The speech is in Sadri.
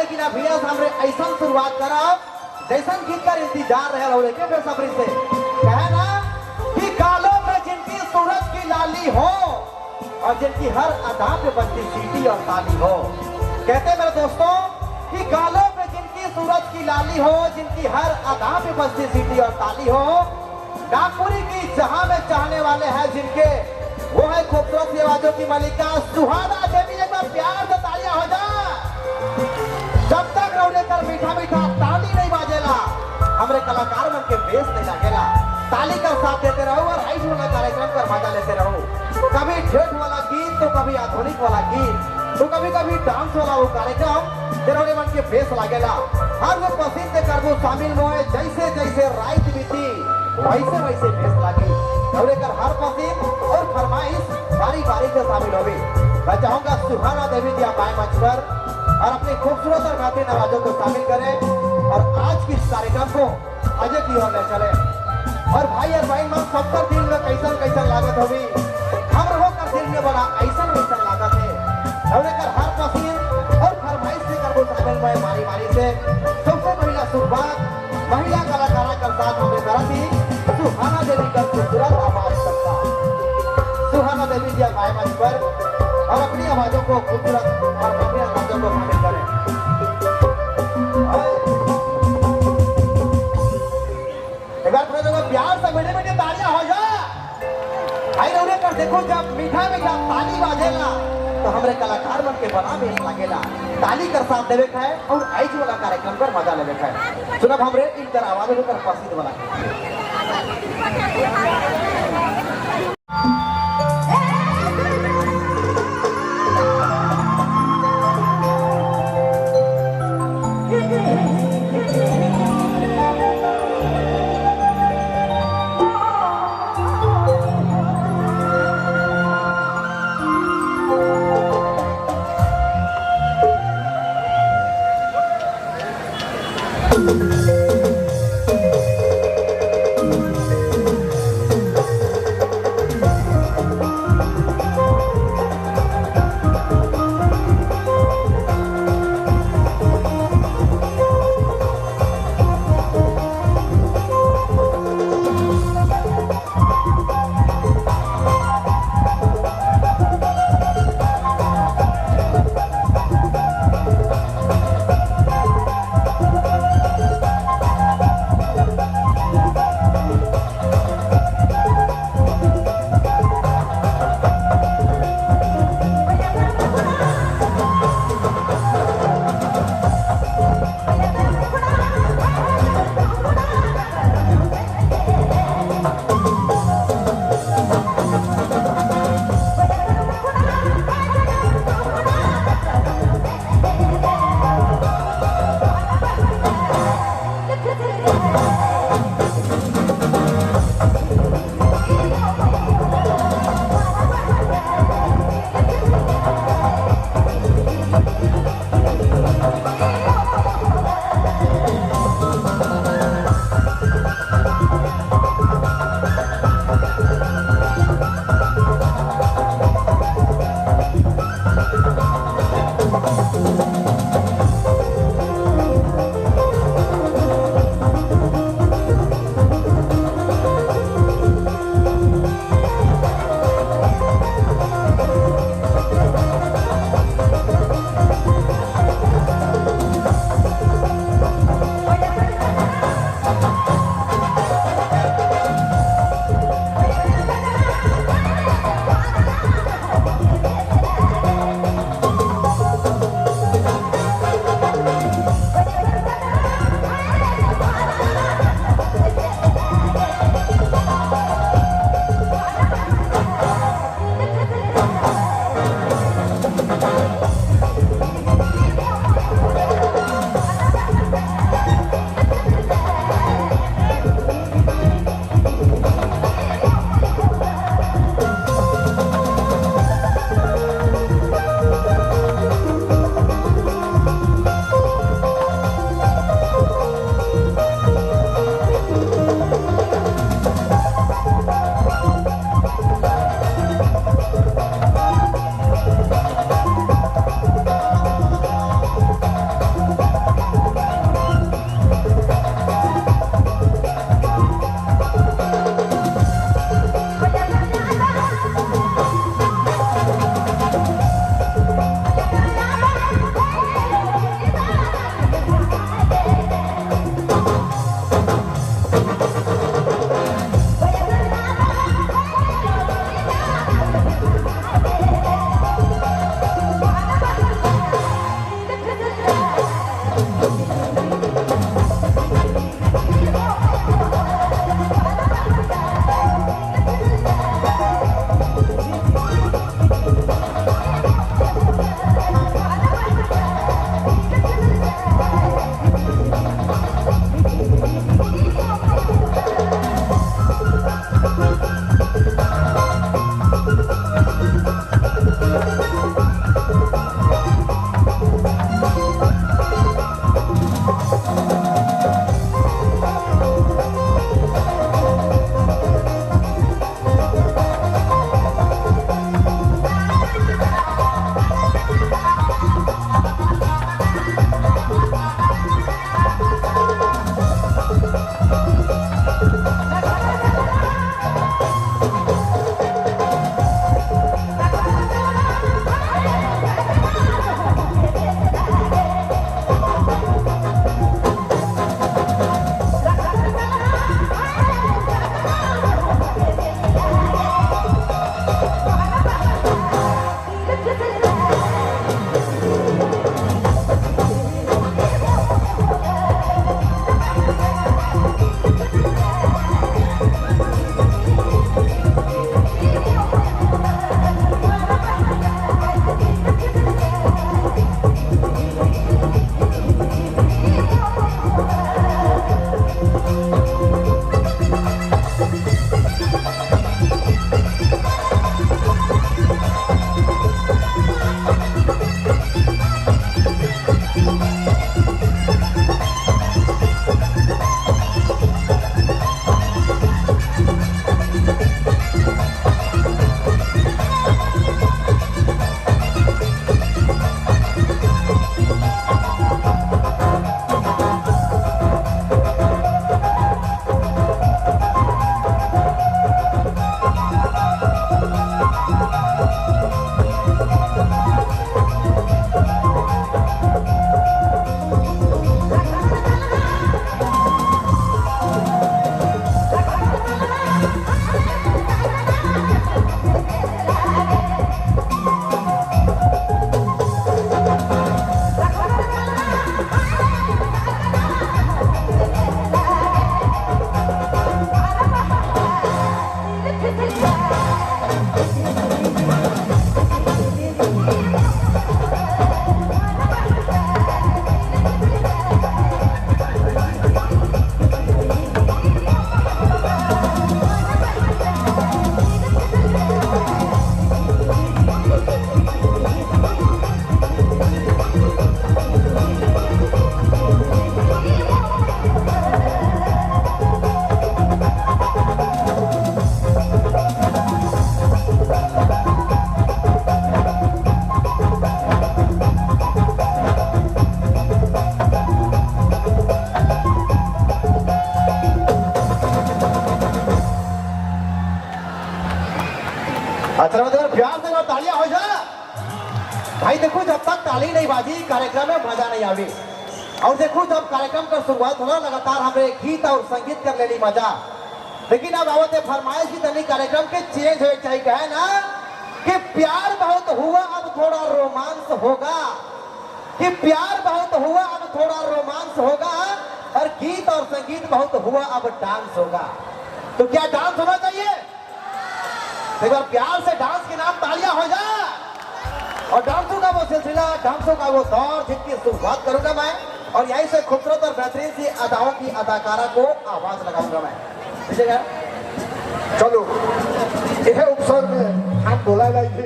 लेकिन अभी हमरे ऐसा शुरुआत करब जैसन गीत कर इंतजार रहे हो के बेसब्री से कहे ना कि गालों में जिनकी सूरज की लाली हो और जिनकी हर अदा पे बजती सीटी और ताली हो। कहते हैं मेरे दोस्तों कि गालों पे जिनकी सूरज की लाली हो, जिनकी हर अदा पे बजती सीटी और ताली हो, नागपुरी की जहां में चाहने वाले हैं जिनके, वो है खूबसूरत सी आवाजों की मलिका सुहाना देवी। एक बार प्यार से तालियां हो जाए। जब तक रौने कर मीठा मीठा ताली नहीं बाजेला, हमरे कलाकार मन के बेस नहीं लागेला। ताली का साथ देते रहो और आइज वाला कार्यक्रम पर मजा लेते रहो। कभी ठेठ वाला गीत तो कभी आधुनिक वाला गीत तो कभी कभी डांस वाला वो कार्यक्रम तेरे मन के बेस लागेला। हर वो पसंद करबो शामिल मोए, जैसे जैसे रात बीती वैसे वैसे बेस लागे। रौने कर हर पसंद और फरमाइश बारी बारी से शामिल होगी। मैं चाहूंगा सुहाना देवी जी आप आए मंच पर और अपनी खूबसूरत और बेहतरीन आवाजों को शामिल करें और आज के इस कार्यक्रम को अजय की ओर ले चले। और भाई और बहन मन सबकर दिल में कैसन कैसन लागत होगी, हम रहो कर दिल में बड़ा ऐसन वैसन लागत है। हमने कर हर पसीन और फरमाइश से करबो शामिल में बारी बारी से। सबसे पहला शुरुआत महिला कलाकारा कर साथ हमें करा थी सुहाना देवी का खूबसूरत आवाज सबका। सुहाना देवी जी आप आए मंच पर और अपनी आवाजों को खूबसूरत और अपनी आवाजों को शामिल करें। एक बार थोड़ा जगह प्यार से मीठे मीठे तालियां हो जा। आई रौरे कर देखो जब मीठा मीठा ताली बाजेला तो हमरे कलाकार मन के बना बेस लागेला। ताली कर साथ देवे खाए और आइज वाला कार्यक्रम पर मजा लेवे खाए। सुनब हमरे इनकर आवाज कर प्रसिद्ध वाला। अच्छा मतलब प्यार से तालियां हो जा भाई। देखो जब तक ताली नहीं बाजी कार्यक्रम में मजा नहीं आवी। और देखो जब कार्यक्रम का शुरुआत होला लगातार हमरे गीत और संगीत कर लेली मजा, लेकिन अब आवत है फरमाइश की तनी कार्यक्रम के चेंज होए चाहिए। कहे ना कि प्यार बहुत हुआ अब थोड़ा रोमांस होगा, कि प्यार बहुत हुआ अब थोड़ा रोमांस होगा, और गीत और संगीत बहुत हुआ अब डांस होगा। तो क्या डांस होना चाहिए? एक बार प्यार से डांस के नाम तालियां हो जाए। और डांसों का वो सिलसिला, डांसों का वो दौर जिनकी शुरुआत करूंगा मैं, और यहीं से खूबसूरत और बेहतरीन सी अदाओं की अदाकारा को आवाज लगाऊंगा मैं। ठीक है, चलो यह उपसर्ग में हम बोला लाई थी।